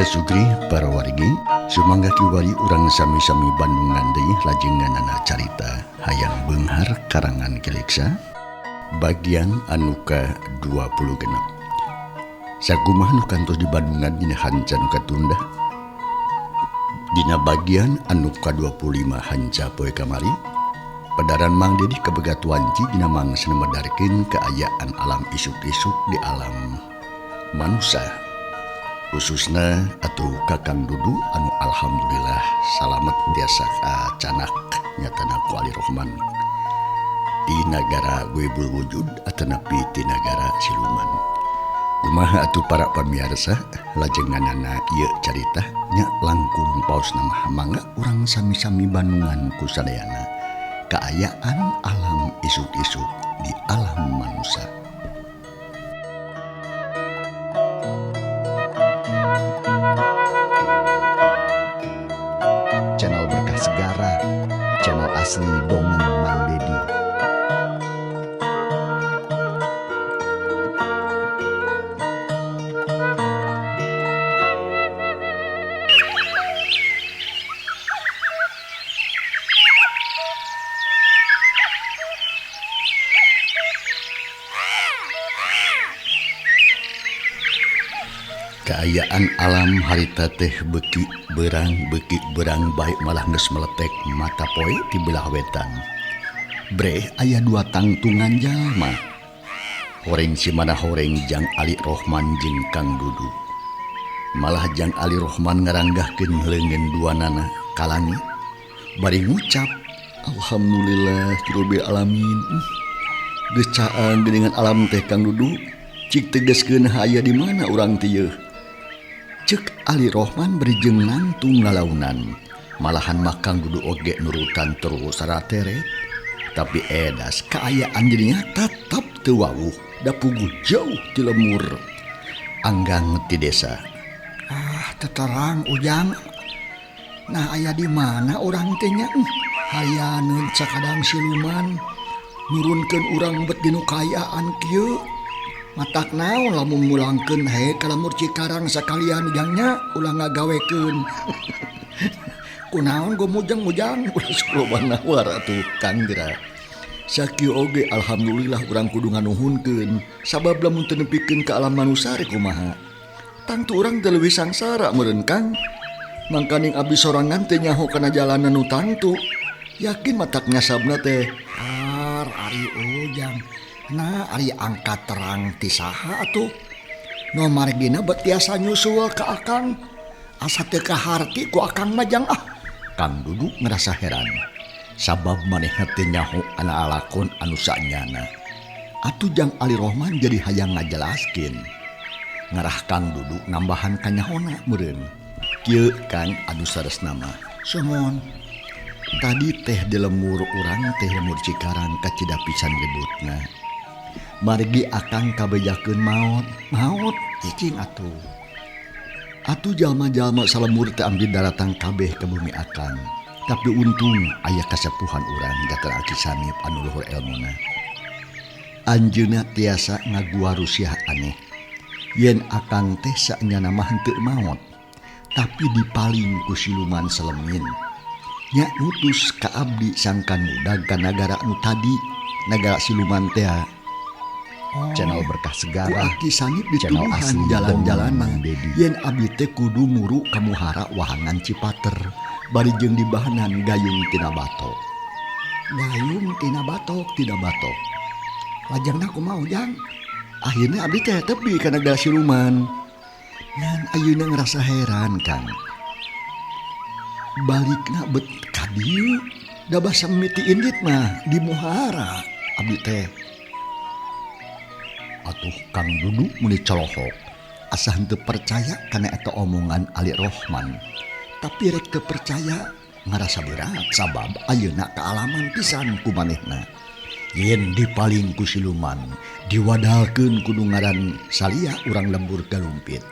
Sugri para wargi, sumangga kiwari urang sami-sami Bandungan deui lajenganana carita Hayang Beunghar karangan Ki Leksa bagian anu ka-26. Sakumaha nu kantos di Bandungan dina hanca nu katunda? Dina bagian anu ka-25 hanca poe kamari, pedaran Mang Dedih kabegat wanci dina mangsa medarkeun kaayaan alam isuk-isuk di alam manusa. Khususna atau Kakang Dudu anu alhamdulillah salamet tiasa kacanak nyatana ku Ali Rohman di nagara Goibul Wujud atanapi di nagara siluman. Kumaha atuh para pamiarsa lajenganana ieu carita nya langkung paos nama mangga urang sami-sami bandungan ku sadayana kaayaan alam isuk-isuk di alam manusia. Channel Berkah Segara, channel asli Dongeng Mang Dedi. Kaayaan alam harita teh beki berang baik malah geus meletek mata poe di belah wetan. Breh aya dua tangtungan jalma. Horeng si mana horeng Jang Ali Rohman jeung Kang Dudu. Malah Jang Ali Rohman ngaranggahkeun leungeun duanana ka langit bari ngucap alhamdulillah rabbil alamin. Geus caang geuningan alam teh Kang Dudu. Cik tegaskeun aya di mana urang teh yeuh. Cek Ali Rohman beri jeung nangtung lalaunan. Malahan mah Kang Dudu oge nurutan terus sarateret. Tapi edas kaayaan jadinya tetap teu wawuh da puguh jauh ti lemur anggang ti desa. Ah, teterang Ujang. Nah aya di mana urang teh nya? Hayaneun sakadang siluman nurunkeun urang bet dinu kaayaan kieu. Matak naon lamun mulangkeun he ka lemur Cikarang sakalian ujangnya ulah ngagawekeun. Kunaon gomujeng-mujang ulah loba nawar atuh Kang Dra. Sakieu oge alhamdulillah urang kudu nganuhunkeun sabab lamun teu nepikeun ka alam manusa rek kumaha. Tangtu urang teh leuwih sangsara meureun Kang. Mangkaning abdi sorangan teh nyaho kana jalanan nu tangtu. Yakin matak nyasabna teh. Ar ari Ujang. Nah ari angkat terang ti saha atuh? Nu margina bet tiasa nyusul ka akang. Asa teu kaharti ku akang mah jang ah. Kang Dudu ngerasa heran. Sabab manehna teh nyaho ana alakon anu sanyana. Atuh Jang Ali Rohman jadi hayang ngajelaskeun. Ngarah Kang Dudu nambahan kanyahona meureun. Kieu Kang anu saresna mah. Sumon. Tadi teh di lemur urang teh lemur Cikarang kacida pisan ributna. Margi akang kabejakeun maot, maot cicing atuh. Atuh jalma-jalma salemur teh ambil daratang kabeh ke bumi akang. Tapi untung aya kasepuhan urang Dr. Aki Sanip anu luhur elmuna. Anjeunna tiasa ngaguar rusiah aneh. Yen akang teh saenyana mah henteu maot, tapi dipaling ku siluman selemin. Nya nutus ka abdi sangkan mudag ka nagara nu tadi, nagara siluman teh. Oh. Channel Berkah Segara, Ku Aki Sanip channel dituduhan asli jalan-jalan Dongeng Mang Dedi. Yen abdi teh kudu muru ka muhara wahangan Cipater bari jeung dibahanan gayung tina batok. Gayung tina batok, tina batok. Lajengna kumaha Ujang? Akhirnya abdi teh tepi ka nagara siluman. Ngan ayeuna ngerasa heran Kang. Balikna bet ka dieu da basa mimiti indit mah di muhara abdi teh. Atuh Kang Dudu meni colohok. Asa henteu percaya kana eta omongan Ali Rohman. Tapi rek teu percaya ngarasa berat sabab ayeuna kaalaman pisan ku manehna. Yen dipaling ku siluman, diwadalkeun kudu ngaran salia urang lembur galumpit.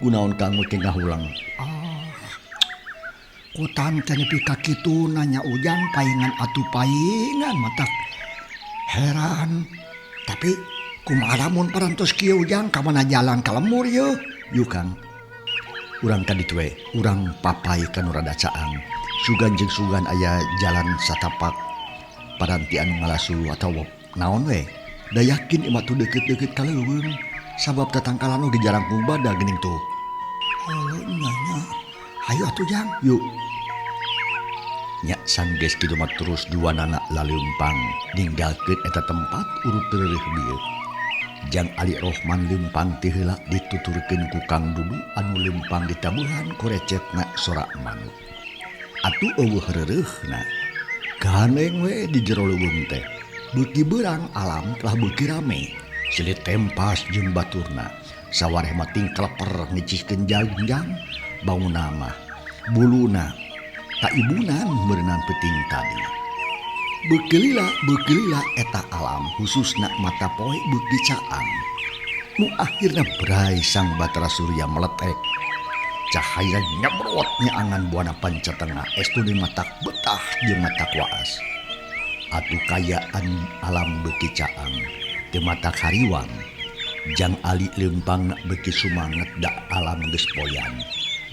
Kunaon Kang teh ngahulang? Ah. Kutan teh nepi ka kitu nanya Ujang paingan atuh paingan matak heran. Tapi kumaha lamun parantos kieu Ujang ka mana jalan ka lemur yeuh? Yuk Kang. Urang ka ditu we, urang papay ka nu rada caang. Sugan jeung sugan aya jalan satapak paranti anu ngalasulu atawa naon we. Da yakin imah tuh deukeut-deukeut ka leuweung. Sabab tatangkalan oge jarang kubada geuning tuh. Heuh nya nya. Hayu atuh Jang. Yuk. Nya sanggeus kitu mah terus duanana laleumpang ninggalkeun eta tempat urut reureuh bieu. Jang Ali Rohman leumpang ti heula dituturkeun ku Kang Dudu anu leumpang ditabuhan ku recetna sorak manuk. Atuh eueuh reureuhna. Gandeng we di jero leuweung teh. Beuki beurang alam telah beuki rame. Silih tempas jeung baturna. Sawareh mah tingkleper ngiciskeun jagjang bangunna mah. Buluna kaibunan meureunan peuting tadi. Beuki lila eta alam khususna mata poe beuki caang. Nu akhirna brai sang Batara Surya meletek. Cahaya nyebrot nyaangan buana panca tengah estu di mata betah jeung mata waas. Atuh kayaan alam beuki caang teu mata hariwang. Jang Ali leumpang beuki sumanget da alam geus poyan.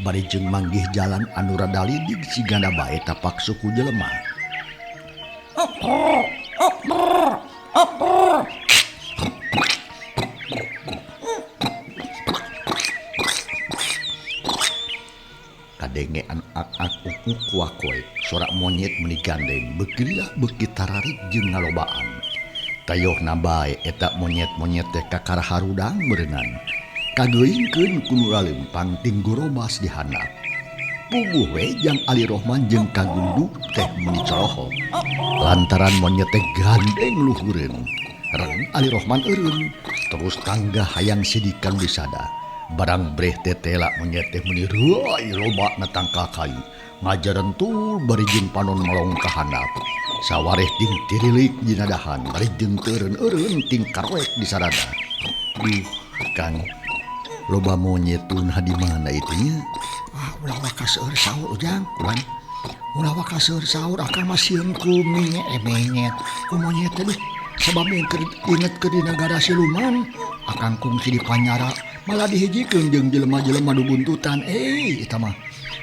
Bari jeung manggih jalan anu rada lidig sigana bae tapak suku jelema. Kadenge anu ak-ak uk-uk kuakoe, sorak monyet meuni gandeng, beuki lila beuki tararik jeung ngalobaan. Tayohna bae eta monyet-monyet teh kakara harudang meureunnan. Kageuingkeun ku nu laleumpang ting gorobas di handap. Puguh we Jang Ali Rohman jeung Kang Dudu teh meuni corohok. Lantaran monyet teh gandeng luhureun. Reng Ali Rohman eureun, terus tangga hayang sidikan disada. Barang breh teh tela monyet teh meuni reuy loba na tangkal kayu. Ngajarentul bari jeung panon melong ka handap. Sawareh ting tirilik dina dahan, bari jeung teureun-eureun ting karoek di sarada. Duh, Kang, loba monyet tun di mana itu nya? Ah, ulah waka seueur saur Ujang, Wan. Ulah waka seueur saur akan mah sieun ku menyet. Ku monyet teh sabab keur inget ke di nagara siluman, akang kungsi di panyara malah dihijikeun jeung jelema-jelema nu buntutan. Eta mah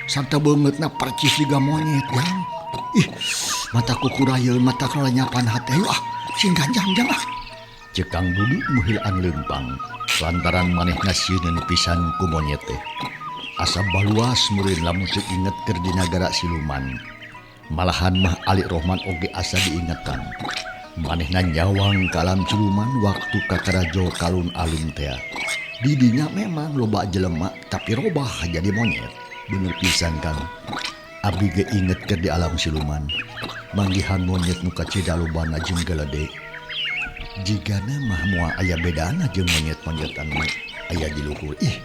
sarta beungeutna percis jiga monyet, Jang. Ih, mata kukurayeun, mata kalenyapan hate. Ayo ah, sing ganjang jang ah. Ceuk Kang Dudu muhilaan leumpang lantaran manehna sieun pisan ku monyet teh. Asa baluas meureun lamun teu inget keur di nagara siluman. Malahan mah Ali Rohman oge asa diingetan. Manehna nyawang ka alam siluman waktu kakarajo kalun-alun teh. Didinya memang loba jelema tapi robah jadi monyet. Bener pisan Kang. Abdi ge inget keur di alam siluman. Manggihan monyet nu kacida lobana jeung galede. Jigana mah moal aya bedana jeung monyet-monyet anu aya di luhur. Ih,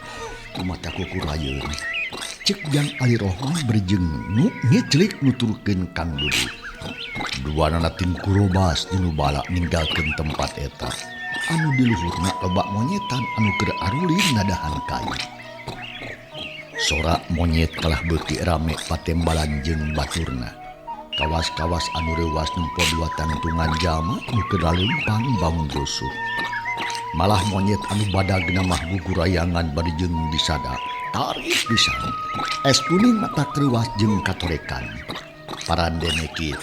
kumata kukurayeun. Ceuk Jang Ali Rohman berjeng nu ngecelik nuturkeun Kang Dudu. Duanana ting kurobas dinu bala ninggalkeun tempat eta. Anu di luhurna loba monyetan anu keur arulin nadahan kayu. Sorak monyet kalah beuki rame patembalan jeung baturna. Kawas-kawas anu reuwas nempo dua tangtungan jalma nu keur laleumpang bangun rusuh. Malah monyet anu badagna mah gugurayangan bari jeung disada, tarik pisan. Es kuning mata reuwas jeung katorekan. Parandene kitu.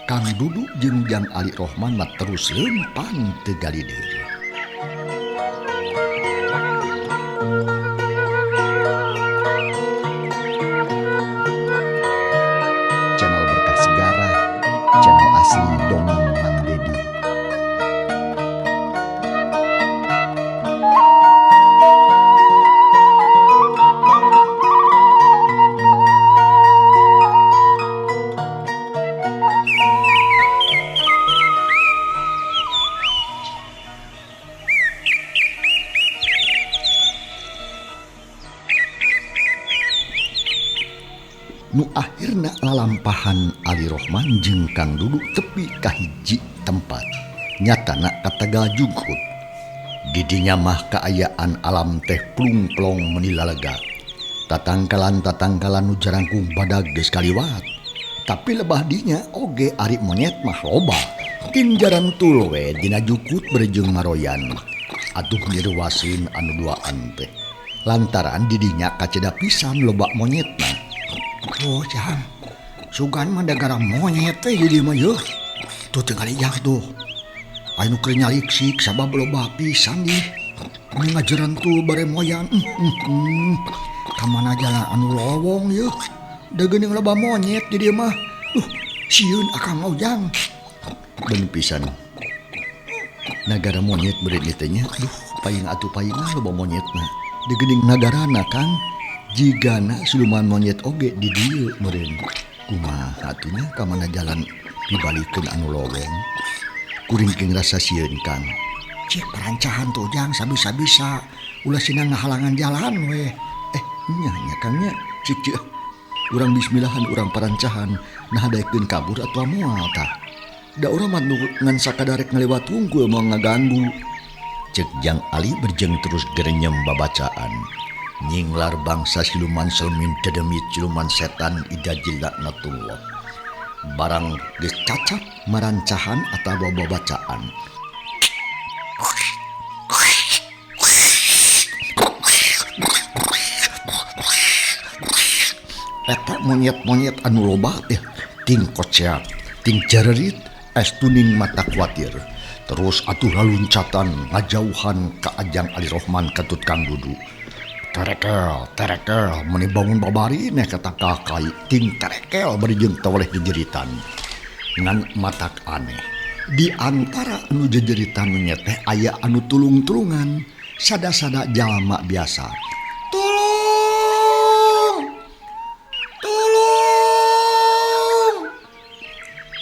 Kang Dudu jeung Jang Ali Rohman mah terus leumpang teu galideur. Channel Berkah Segara, channel asli dongeng Mang Dedi. Nu akhirna lalampahan Ali Rohman jeung Kang Dudu tepi ka hiji tempat nyatana ka Tegal Jungkut. Didinya mah kaayaan alam teh plung-plong meuni lalega. Tatangkalan-tatangkalan nu jarangkung badag geus kaliwat. Tapi lebah dinya oge ari monyet mah loba. Ting jarantul we dina jukut berjeng maroyan. Atuh nirwaseun anu duaan teh. Lantaran didinya kacida pisan loba monyetna. Oh jang, sugan mah gara monyet teh di dieu mah yeuh. Tuh tinggal jang tuh. Aya nu keur nyaliksik sabab loba pisan di. Anu ngajeran tuh bare moyan. Ka mana jalan anu lowong yeuh. Da geuning loba monyet di dieu mah. Duh, sieun akang mah ujang. Bener pisan. Nagara monyet beureut teh nya. Duh, paing atuh paing loba monyetna. Di geuning nagarana Kang, jigana siluman monyet oge di dieu meureun. Kumaha atuh nya ka mana jalan pibalikeun anu lowong. Kuring ge ngrasa sieun Kang. Cek perancahan tuh ujang sabisa-bisa ulah sina ngahalangan jalan weh. Nya nya Kang nya. Cik cik. Urang bismillahan urang parancahan nah daekeun kabur atuh moal tah. Da urang mah nu ngan sakadarek ngaliwat hungkul moal ngaganggu. Cek Jang Ali berjeng terus gerenyem babacaan. Nyinglar bangsa siluman selmin dedemit siluman setan ida jilaknatullah. Barang geus cacap marancahan atawa babacaan. Eta monyet-monyet anu loba teh ting koceak, ting jererit, es tuning mata kuatir. Terus atuh laluncatan ngajauhan ka Ajang Ali Rohman katut Kang Dudu. Terekel, terekel, meni bangun babari neh kata kakai ting terekel bari jeung tawaleh jejeritan. Ngan matak aneh. Di antara anu jejeritan monyet teh aya anu tulung-tulungan, sada-sada jalma biasa. Tulung! Tulung!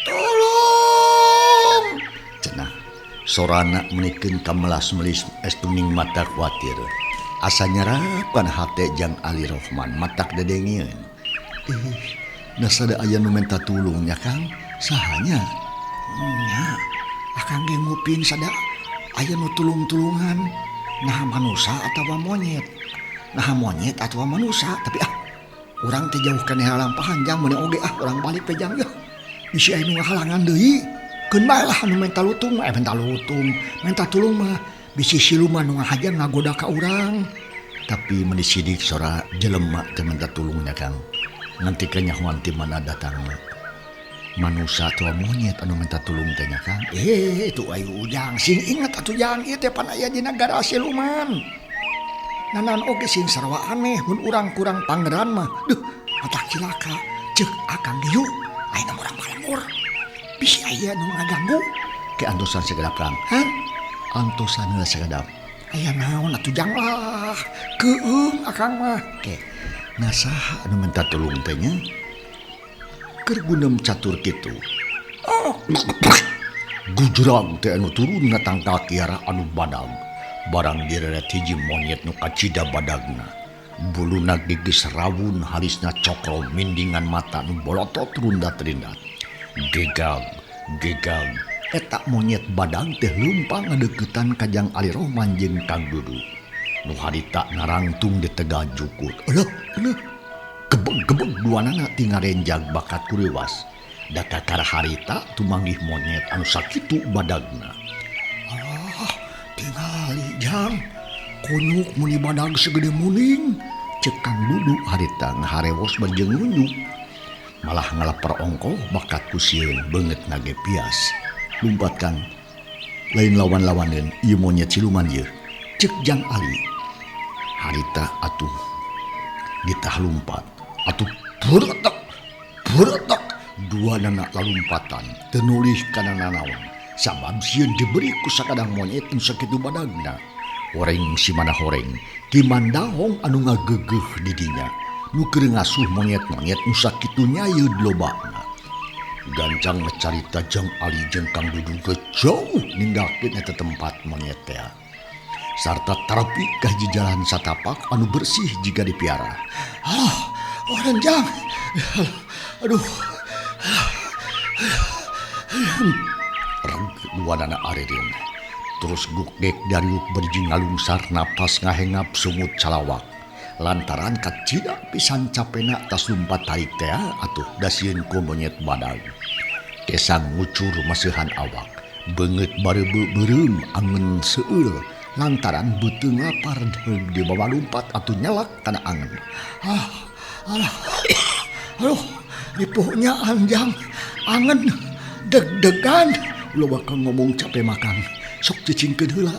Tulung! Cenah sorana menikeun ka melas-melis estuning mata kuatir. Asa nyerapkan hate Jang Ali Rohman matak dedengeun. Nah sada aya nu menta tulung nya Kang, sahanya? Nya, akang ge nguping sada aya nu tulung-tulungan. Nah manusa atawa monyet. Nah monyet atawa manusa, tapi urang teh jauh keneh lampahan jang meuni oge urang balik teh jang yeuh. Bisi aya nu ngahalangan deui. Keun bae lah anu menta lutung, menta lutung, menta tulung mah bisi siluman nu ngahaja ngagoda ka urang. Tapi meuni sidik sora jelema teh menta tulungnya Kang. Nganti kanyahoan ti mana datangna. Manusa atawa monyet anu minta tulung teh nya Kang. Itu ayu ujang sing inget atuh jang ieu teh pan aya dina negara siluman. Nanan oge sing sarua aneh mun urang kurang pangeran mah. Duh, matak cilaka. Ceuk akang ge yuk, ayeuna urang palembur. Bisi aya nu ngaganggu. Ke antosan sakedap Kang. Hah? Antosan heula sakedap. Aya naon atuh jang lah. Keueung akang mah. Ke nah saha anu minta tulung teh nya? Keur gunem catur kitu. Oh. Gujurang teh anu turun ngatangkal kiara anu badag. Barang direret hiji monyet nu kacida badagna. Buluna geus rawun halisna cokro mindingan mata nu bolotot rundat-rindat. Gegag, gegag. Eta monyet badag teh leumpang ngadeuketan ka Jang Ali Rohman jeung Kang Dudu. Nu harita narangtung di tegal jukut. Eleuh, eleuh. Gebeg-gebeg duanana ti ngarenjag bakat kuriwas. Da kakara harita tumanggih monyet anu sakitu badagna. Ah, tingali jang. Kunyuk meuni badag segede muning. Ceuk Kang Dudu harita ngaharewos bari jeung ngunyuk. Malah ngalaper ongkoh bakat ku sieun beungeut nage pias. Lumpat Kang. Lain lawan-lawaneun ieu monyet siluman ieu. Ceuk Jang Ali. Harita atuh ditah lumpat. Atuh beretek, beretek dua nana lalumpatan teu nulih kana nanaon. Sabab sieun diberi ku sakadang monyet nu sakitu badagna. Horeng si mana horeng, ti mandahong anu ngagegeuh di dinya. Nu keur ngasuh monyet-monyet nu sakitu nyayeud lobana. Gancang ngacarita Jang Ali jeung Kang Dudu geus jauh ninggalkeun eta tempat monyet teh. Sarta tarapi ka hiji jalan satapak anu bersih jiga dipiara. Ah, orang jang. Aduh. Reg duanana aririn. Terus gugdek dariuk berji ngalungsar napas ngahengap sungut calawak. Lantaran kacida pisan capena tas lumpat tarik teh atuh dasieun ku monyet badag. Kesang ngucur maseuhan awak. Beungeut bareubeu beureum angen seueur. Lantaran beuteung lapar deug dibawa lumpat atuh nyelak kana angen. Ah, alah. Aduh, ripuhnya anjang angen deg-degan. Ulah bakal ngomong capek makan. Sok cicingkeun heula.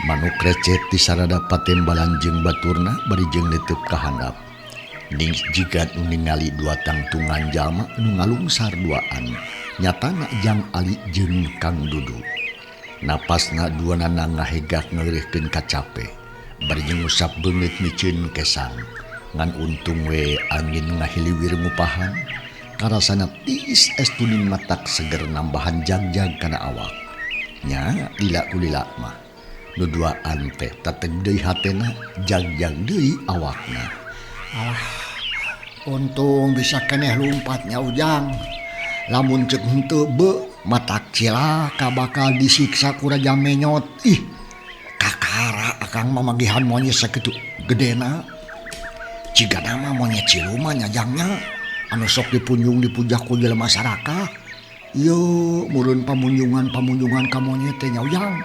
Manuk recet di sarada patembalan jeung baturna bari jeung netep ka handap. Ning jiga nu ningali dua tangtungan jalma nu ngalungsar duaan, nyatana Jang Ali jeung Kang Dudu. Napasna duanana ngahegak ngeureuhkeun kacape, bari jeung ngusap beungeut miceun kesang. Ngan untung we angin ngahiliwir ngupahan, karasana tiis es tuning matak seger nambahan jagjag kana awak. Nya lila kulila mah. Nu duaan teh tateg deui hatena, jagjag deui awakna. Alah, untung bisa keneh lumpatnya Ujang. Lamun ceuk henteu beu matak cilaka bakal disiksa ku Raja Menyot. Ih, kakara akang mamagihan monyet sakitu gedena. Cigana mah monyet siluman nya jangnya. Anu sok dipunjung dipujah ku jelema sarakah. Ieu meureun pamunjungan-pamunjungan ka monyet teh nya Ujang.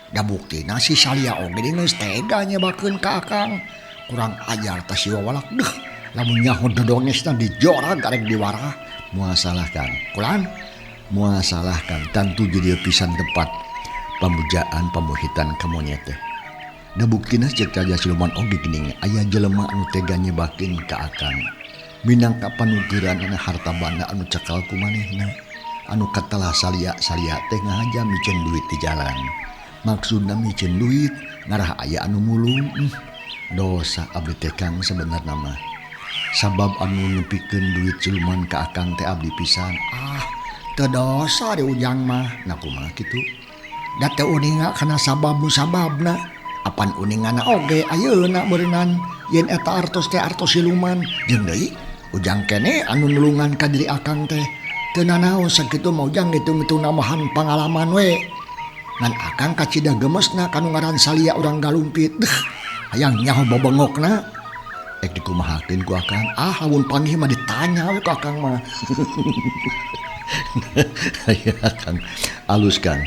Da buktina si Salia oge geus tega nyebakeun ka akang. Kurang ajar tah si wawalak deuh. Lamun nyaho dodongesna dijorag arek diwarah. Moal salah Kang. Kulan? Moal salah Kang. Tangtu jadi pisan tempat pamujaan pamuhitan ka monyet teh. Da buktina ceuk Raja Siluman oge geuning aya jelema anu tega nyebakeun ka akang. Minangka panugeran anu harta banda anu cekal ku manehna. Anu katelah salia-salia teh ngahaja miceun duit di jalan. Maksudna miceun duit ngarah aya anu mulung. Dosa abdi teh Kang sebenarna mah. Sabab anu nepikeun duit siluman ka akang teh abdi pisan. Ah, teu dosa di Ujang mah. Nah kumaha kitu? Da teu uninga kana sabab musababna. Apan uningana oge ayeuna beureunan yen eta artos teh artos siluman. Jeung deui Ujang kene anu nulungan ka diri akang teh. Teu nanaon sakitu mah Ujang ngitung-ngitung nambahan pangalaman we. Ngan akang kacida gemesna kanu ngaran Salia urang galumpit. Deuh, hayang nyaho bobengokna. Ek dikumahakeun ku akang? Ah, lamun panggih mah ditanya we ku akang mah. Aya Kang, alus Kang.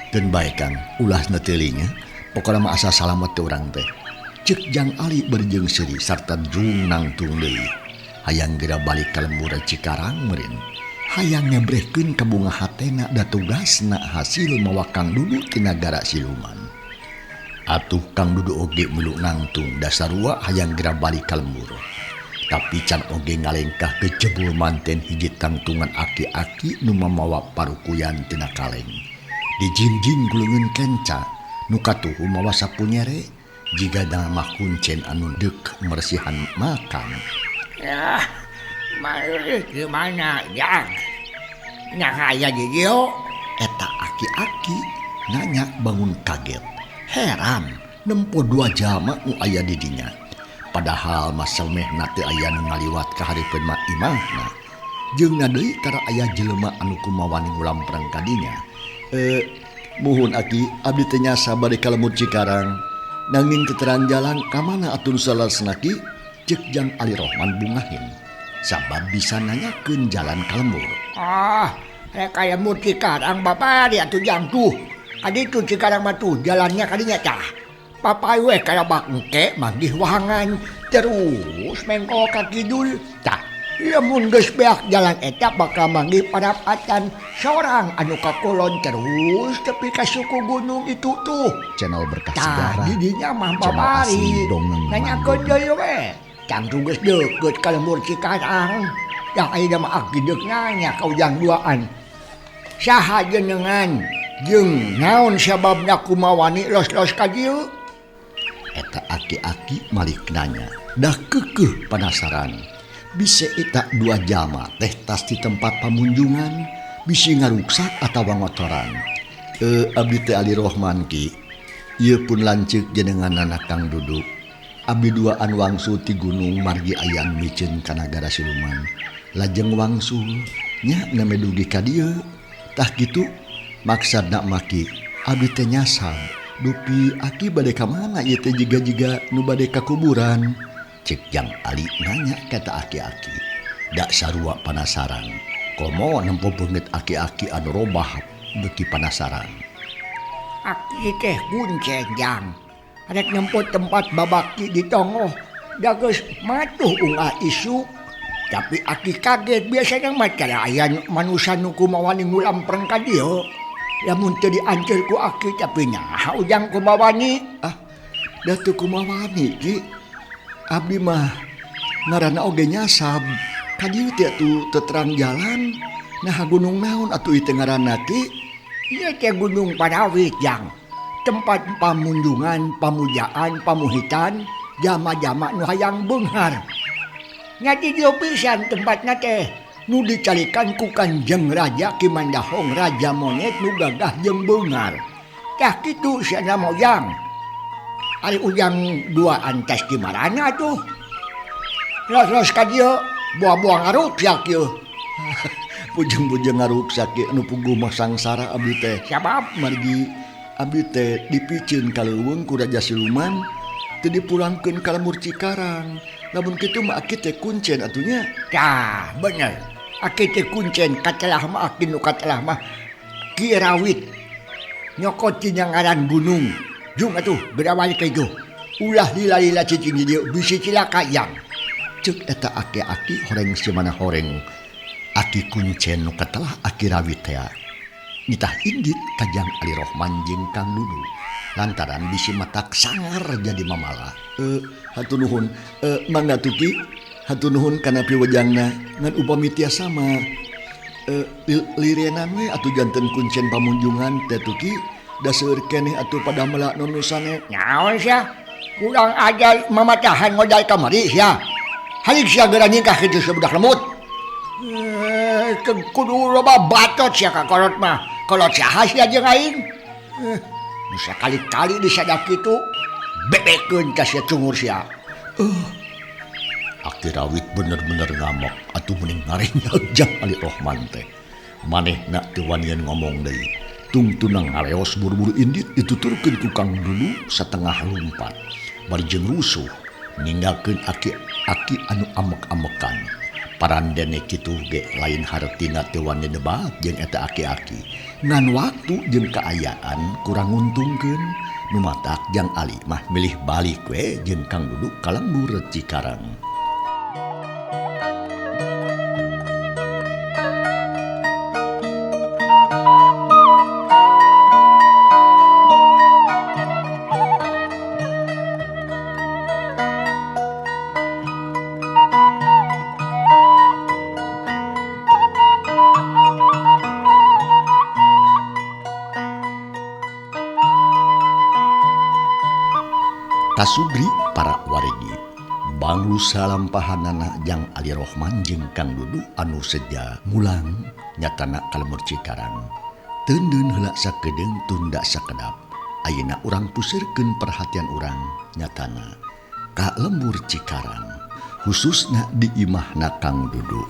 Keun bae Kang, ulah teulinya. Pokona mah asa salamet teh urang teh. Ceuk Jang Ali berjeung seuri sarta jung nangtung deui. Hayang geura balik ka lembur Cikarang meureun. Hayang ngebrehkeun ka bunga hatena da tugasna hasil mawa Kang Dudu ti nagara siluman. Atuh Kang Dudu oge milu nangtung da sarua hayang geura balik ka lembur. Tapi can oge ngalengkah kejebul manten hiji tangtungan aki-aki nu mamawa parukuyan tina kaleng. Dijingjing ku leungeun kenca nu katuhu mawa sapunyere jiga mah kuncen anu deuk mersihan makam. Yah, mari gimana Jang? Nah aya di dieu. Eta aki-aki nanya bangun kaget. Heran nempo dua jalma nu aya di dinya. Padahal maselmehna teu aya nu ngaliwat ka hareupeun mah imahna. Jeung deui tara aya jelema anu kumawani ngulamprang ka dinya. Muhun aki abdi teh nyasa bade ka lembur Cikarang. Nanging keterang jalan ka mana atuh nu salasna ki? Ceuk Jang Ali Rohman bungahin. Sabab bisa nanyakeun jalan ka lembur. Ah, rek ka lembur Cikarang bapak di atuh Jang tuh. Kaditu Cikarang mah tuh jalannya kadinya tah. Papai we kalabak engke manggih wahangan terus mengko ka kidul. Tah, lamun geus beak jalan eta bakal manggih parapatan sorang anu ka kulon terus tepi ka suku gunung itu tuh. Channel berkah Tah, segara. di dinya mah Channel babari. asli dongeng Nanyakeun Mang deui we. Cangtung geus deukeut ka lembur Cikarang. Yang ayeuna mah aki deuk nanya ka Ujang duaan. Saha jenengan jeung naon sababna kumawani los-los ka dieu? Eta aki-aki malik nanya, dah kekeh penasaran. Bisa eta dua jalma teh tas di tempat pamunjungan, Bisi ngaruksak atawa ngotoran. Abdi teh Ali Rohman Ki. Ieu pun lanceuk jenenganana Kang Dudu. Abdi duaan wangsul ti gunung margi aya anu miceun ka nagara siluman. Lajeng wangsul nya name dugi ka dieu. Tah kitu maksadna maki abdi teh nyasab. Dupi aki bade ka mana ieu teh jiga-jiga nu bade ka kuburan. Cek Jang Ali nanya kata aki-aki. Dak sarua panasaran. Komo nempo beungeut aki-aki anu robah beuki panasaran. Aki teh kuncen Jang. Rek nempo tempat babaki di tongoh. Da geus matuh ungah isuk. Tapi aki kaget biasanya mah cara aya manusa nu kumawani ngulampreng ka dieu. Lamun teu dianteur ku aki tapi nyaha ujang kumawani. Ah, da teu kumawani Ki. Abdi mah ngaranna oge nyasab. Ka dieu teh atuh teu terang jalan. Nah gunung naon atuh ieu teh ngaranna Ki? Ieu teh Gunung Parawit Jang. Tempat pamunjungan, pamujaan, pamuhitan, jama-jama nu hayang beunghar. Nya di dieu pisan tempatna teh nu dicarikan ku Kanjeng Raja Ki Mandahong Raja Monyet nu gagah jeung beunghar. Tah kitu sia mah Ujang. Ari Ujang duaan tas di marana atuh. Los-los ka dieu buah-buah ngaruksak ieu. Pujeng-pujeng ngaruksak ieu nu puguh mah sangsara abdi teh. Sabab margi abdi teh dipiceun ka leuweung ku Raja Siluman teu dipulangkeun ka lembur Cikarang. Lamun kitu mah aki teh kuncen atuh nya. Tah, bener. Aki teh kuncen katelah mah aki nu katelah mah Ki Rawit. Nyokot tina ngaran gunung. Jung atuh geura balik ka ditu. Ulah lila-lila cicing di dieu bisi cilaka Jang. Ceuk eta aki-aki horeng simana horeng. Aki kuncen nu katelah Aki Rawit teh. Nitah indit ka Jang Ali Rohman jeung Kang Dudu. Lantaran bisi matak sangar jadi mamala. Hatur nuhun, mangga tuh Ki. Hatur nuhun kana piwejangna ngan upami tiasa mah lirenan we atuh janten kuncen pamunjungan teh tuh Ki. Da seueur keneh atuh pada melak nu sane. Naon sia? Kurang ajar mamatahan modal kamari sia. Harik sia geura nyingkah kitu sabudak lemut. Kudu loba batot sia ka kolot mah. Kolot saha sia jeung aing? Bisa kali-kali disadak kitu bebekeun ka sia cungur sia. Aki Rawit bener-bener ngamok atuh meuning ngarenyag Jang Ali Rohman teh. Manehna teu wanian ngomong deui. Tungtunang ngareos buru-buru indit dituturkeun ku Kang Dudu satengah lumpat. Bari jeung rusuh ninggalkeun aki-aki anu amek-amekan. Parandene kitu ge lain hartina teu wani debat jeung eta aki-aki. Ngan waktu jeung kaayaan kurang nguntungkeun. Nu matak Jang Ali mah milih balik we jeung Kang Dudu ka lembur Cikarang. Kasubri para waregi banglu salampahanana Jang Ali Rohman jeung Kang Dudu anu seja mulang nyatana ka lembur Cikarang. Teundeun heula sakedeung tunda sakedap. Ayeuna urang pusirkeun perhatian urang nyatana ka lembur Cikarang khususna di imahna Kang Dudu.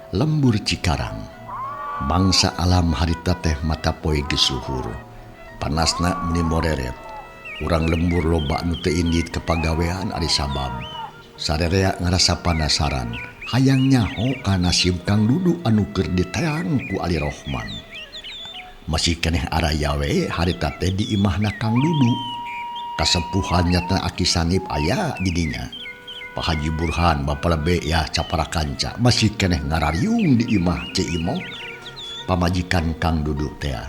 Lembur Cikarang bangsa alam harita teh mata poe geus luhur. Panasna meni moreret. Urang lembur loba nu teu indit ka pagawean ari sabab. Sarerea ngarasa panasaran, hayang nyaho ka nasib Kang Dudu anu keur diteang ku Ali Rohman. Masih keneh araya we harita teh di imahna Kang Dudu. Kasepuhan nyata Aki Sanip aya di dinya. Pak Haji Burhan Bapak lebe ya capara kanca masih keneh ngarariung di imah Ceu Imoh pamajikan Kang Dudu tea.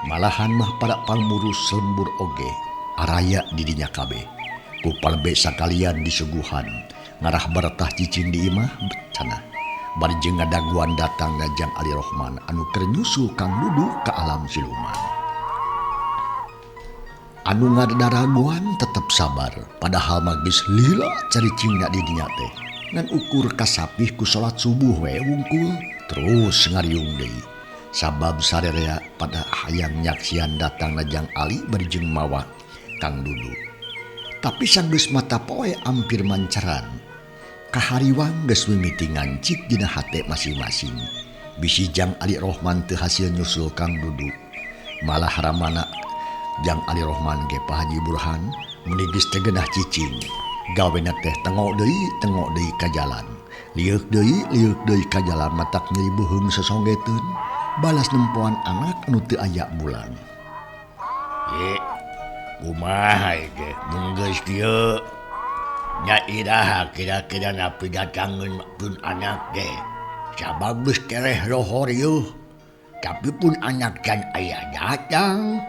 Malahan mah para pangmurus lembur oge araya di dinya kabeh. Ku palebe sakalian disuguhan ngarah baretah cicing di imah cenah. Bari jeung ngadaguan datang Jang Ali Rohman anu keur nyusul Kang Dudu ka alam siluman. Anu ngadaraguan tetep sabar padahal mah geus lila caricingna di dinya teh. Ngan ukur kasapih ku salat subuh we wungkul terus ngariung deui. Sabab sarerea pada hayang nyaksian datang Jang Ali bari jeung mawa Kang Dudu. Tapi sanggeus mata poe ampir mancaran. Kahariwang geus mimiti ngancik dina hate masing-masing. Bisi Jang Ali Rohman teu hasil nyusul Kang Dudu. Malah ramana Jang Ali Rohman ge Pak Haji Burhan meni geus teu geunah cicing. Gawena teh tengok deui ka jalan. Lieuk deui ka jalan matak nyeri beuheung sosonggeteun. Balas nempoan anak anu teu aya bulan. Ye, kumaha ge mun geus kieu? Nya iraha kira-kira napi datangeun pun anak ge. Sabab geus tereh lohor yeuh. Tapi pun anak can aya datang.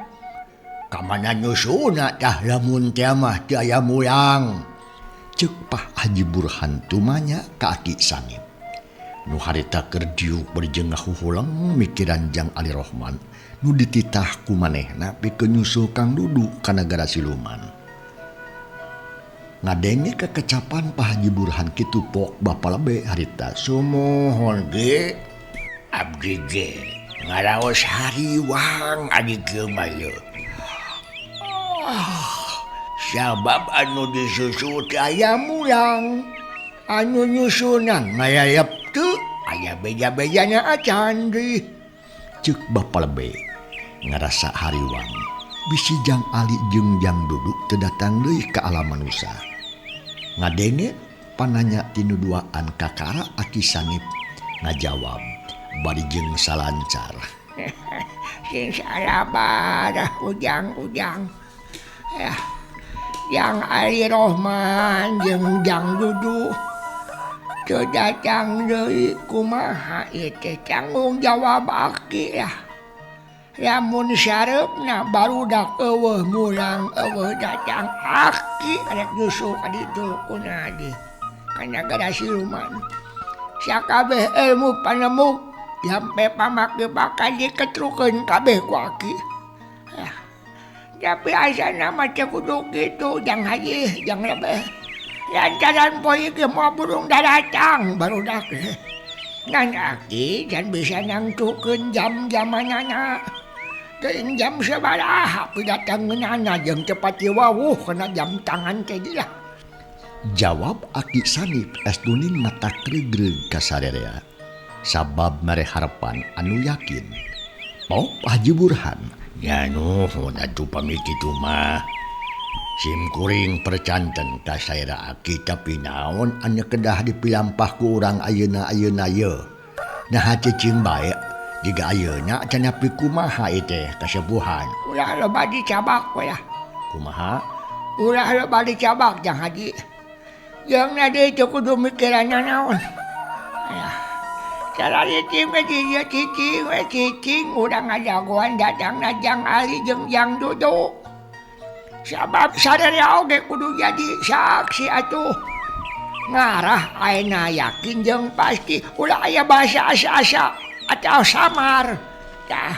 Kamana nyusuna tah lamun teh mah teu aya mulang. Ceuk Pak Haji Burhan tumanya ka Aki Sanip. Nu harita keur diuk bari jeung ngahuhuleng mikiran Jang Ali Rohman nu dititah ku manehna pikeun nyusul Kang Dudu ka nagara siluman. Ngadenge kekecapan Pak Haji Burhan kitu pok bapa lebe harita sumuhun ge abdi ge ngaraos hariwang adi kieu mah yeuh. Sabab anu disusul teh aya mulang, anu nyusunan ngayayep teu aya beja-bejana acan deui. Ceuk bapa lebe ngarasa hariwang bisi Jang Ali jeung Jang Dudu teu datang deui ka alam manusa. Ngadenge pananya tinu duaan kakara Aki Sanip ngajawab bari jeung salancar. Sing salabar ujang-ujang. Ya, Jang Ali Rohman jeung Jang Dudu teu datang deui kumaha ieu teh tanggung jawab aki lah. Lamun sareupna barudak eueuh mulang eueuh datang aki rek nyusul ka ditu kunadi ka nagara siluman. Sakabeh ilmu panemu sampe pamake bakal diketrukeun kabeh ku aki. Ya, tapi asana mah teu kudu kitu Jang Haji Jang lebeh. Lantaran poe ieu moal burung daratang barudak. Ngan aki can bisa nangtukeun jam-jamanana. Teuing jam sabaraha pidatangeunana jeung tepat wawuh kana jam tangan teh lah. Jawab Aki Sanip es duning mata kregreg ka sarerea. Sabab mere harapan anu yakin. Pok Haji Burhan nya nuhun atuh pamit kitu mah. Sim kuring percanten ka saera aki tapi naon anu kedah dipilampah ku urang ayeuna-ayeuna ye. Naha cicing bae jiga ayeuna cenah pi kumaha ieu teh kasepuhan. Ulah loba dicabak we lah. Kumaha? Ulah loba dicabak Jang Haji. Jeung na deui teu kudu mikiran naon. Aya. Salari we cicing we cicing urang ngajagoan datangna Jang Ali jeung Jang Dudu. Sabab sarerea oge kudu jadi saksi atuh. Ngarah ayeuna yakin jeung pasti ulah aya bahasa asa-asa atau samar. Tah,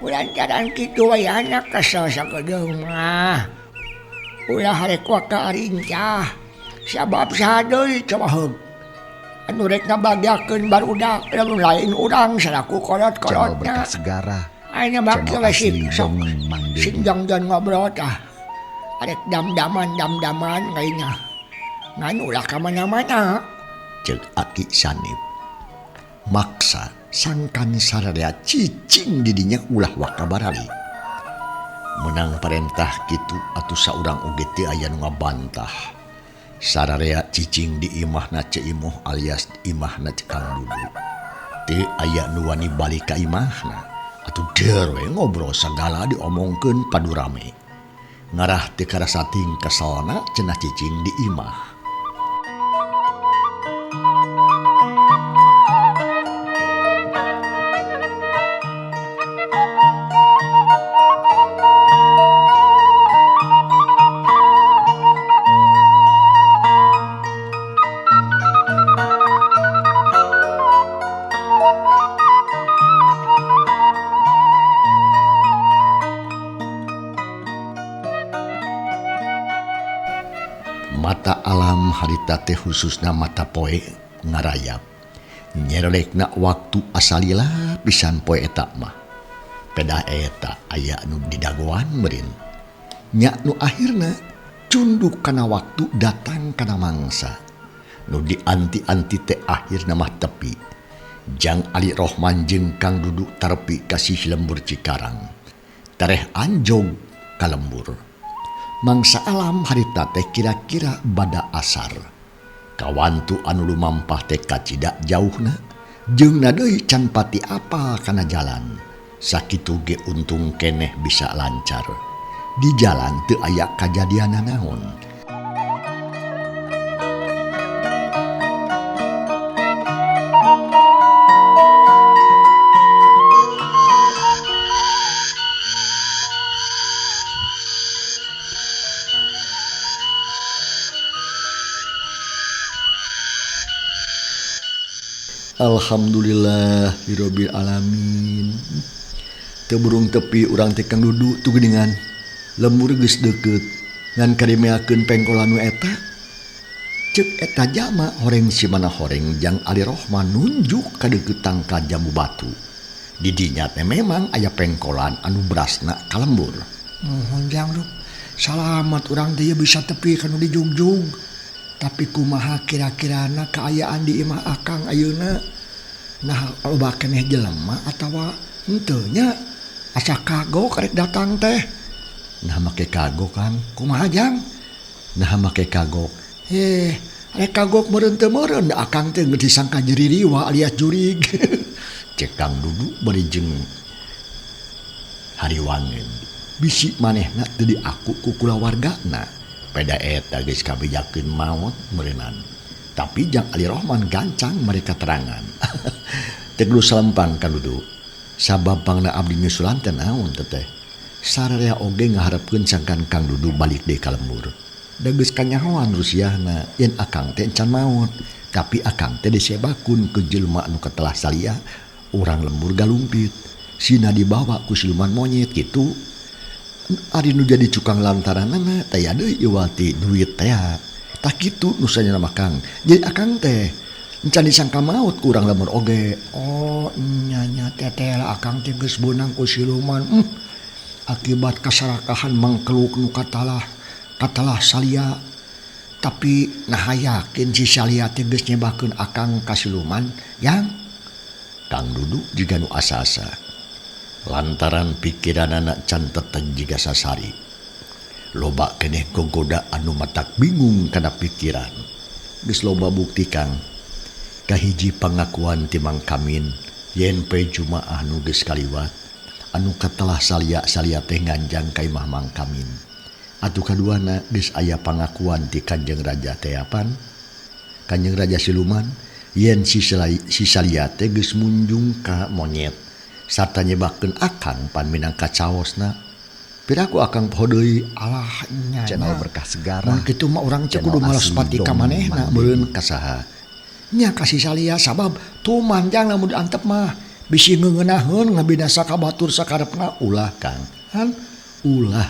ulantaran kitu we anak kesel sakedeung mah. Ulah rek waka rincah. Sabab saha deui coba heug. Anu rek ngabagiakeun barudak lamun lain urang salaku kolot-kolotna. Ayeuna mah kieu we sing jangjan ngobrol tah. Arek dam-daman kayaknya. Ngan ulah ka mana-mana. Ceuk Aki Sanip. Maksa sangkan sararea cicing didinya ulah waka barali. Menang perintah kitu atuh saurang oge teu aya nu ngabantah. Sararea cicing di imahna Ceu Imoh alias imahna Kang Dudu. Teu aya nu wani balik ka imahna. Atuh deur we ngobrol sagala diomongkeun padu rame. Ngarah teu karasa ting keselna cenah cicing di imah. harita teh khususna mata poe ngarayap. Nyerelekna waktu asalila pisan poe eta mah. Pedah eta aya nu didagoan meureun. Nya nu akhirna cunduk kana waktu datang kana mangsa. Nu dianti-anti teh akhirna mah tepi. Jang Ali Rohman jeung Kang Dudu tarepi ka sisih lembur Cikarang. Tereh anjog ka lembur. Mangsa alam harita teh kira-kira bada asar. Kawantu anu lumampah teh kacida jauhna, jeung na deui can pati apa kana jalan. Sakitu ge untung keneh bisa lancar. Di jalan teu aya kajadian nanaon. Alhamdulillahirabbil alamin. Teu burung tepi urang teh Kang Dudu tuh geuningan. Lembur geus deukeut ngan karimeakeun pengkolan nu eta. Ceuk eta jalma horeng si mana horeng Jang Ali Rohman nunjuk ka deukeut tangkal jambu batu. Di dinya teh memang aya pengkolan anu berasna ka lembur. Mohon Jang Duh, salamat urang teh bisa tepi ka nu dijugjug. Tapi kumaha kira-kirana kaayaan di imah akang ayeuna? Nah, loba keneh jelema atawa henteu nya asa kagok rek datang teh. Nah make kagok Kang. Kumaha Jang? Nah make kagok. Rek kagok meureun teu meureun da akang teh geus disangka jeririwa alias jurig. Cek Kang Dudu bari jeung hariwangeun. Bisi manehna teu diaku ku kulawargana. Peda eta geus kabejakeun maot meureunan. Tapi Jang Ali Rohman gancang mereka terangan. Teu kudu salempang Kang Dudu. Sabab pangna abdi nyusulan teh naon teteh. Sararea oge ngaharepkeun sangkan Kang Dudu balik deui ka lembur. Da geus kanyahoan rusiahna yen akang teh encan maot, tapi akang teh disebakun ku jelema anu katelah salia urang lembur galumpit. Sina dibawa ku siluman monyet kitu. Ari nu jadi cukang lantaranana taya deui iwati duit teh. Tah kitu nu sanyana mah Kang. Jadi akang teh encan disangka maot ku urang lembur oge. Oh nya nya teteh lah akang teh geus beunang ku siluman. Akibat kasarakahan mangkeluk nu katalah salia. Tapi nah yakin si salia teh geus nyebakeun akang ka siluman yang Kang Dudu jiga nu asa-asa. Lantaran pikiranana can teteg jiga sasari. Loba keneh gogoda anu matak bingung kana pikiran. Geus loba bukti Kang. Kahiji pangakuan ti Mang Kamin yen pe Jumaah nu geus kaliwat anu katelah salia-salia teh nganjang ka imah Mang Kamin. Atuh kaduana geus aya pangakuan ti Kanjeng Raja teapan. Kanjeng Raja siluman yen si salia teh geus munjung ka monyet sarta nyebakeun akang pan minangka caosna. Piraku akang poho deui. Alah nya channel berkah segara. Mun kitu mah urang teh kudu malas pati ka manehna meureun ka saha. Nya ka si salia sabab tuman jang lamun diantep mah bisi ngeungenaheun ngabinasa ka batur sakarepna. Ulah Kang. Han ulah.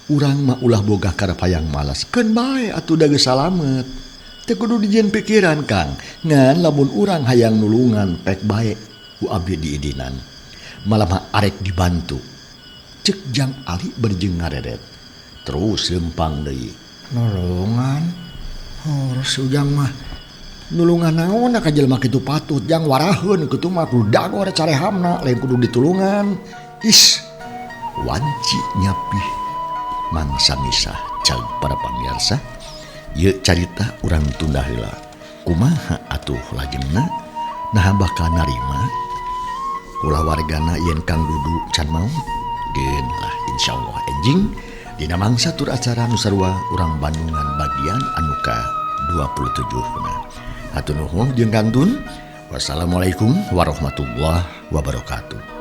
Urang mah ulah boga karep hayang malas. Keun bae atuh da geus salamet. Teu kudu dijieun pikiran Kang. Ngan lamun urang hayang nulungan pek bae ku abdi diidinan. Malah mah arek dibantu. Cek Jang Ali berjeng ngareret. Terus lempang deui. Nulungan. Harus ujang mah nulungan naon ka jelema kitu patut jang waraheun kitu mah kudu dagor carehamna lain kudu ditulungan. Is wanci nyapih mangsa misah cag para pamirsa. Ieu carita urang tunda heula. Kumaha atuh lajengna? Naha bakal narima kulawargana yen Kang Dudu can maot? Geun lah insyaallah enjing dina mangsa tur acara nu sarua urang Bandungan bagian anu ka 27 na. Hatur nuhun jeung kantun. Wassalamualaikum warahmatullahi wabarakatuh.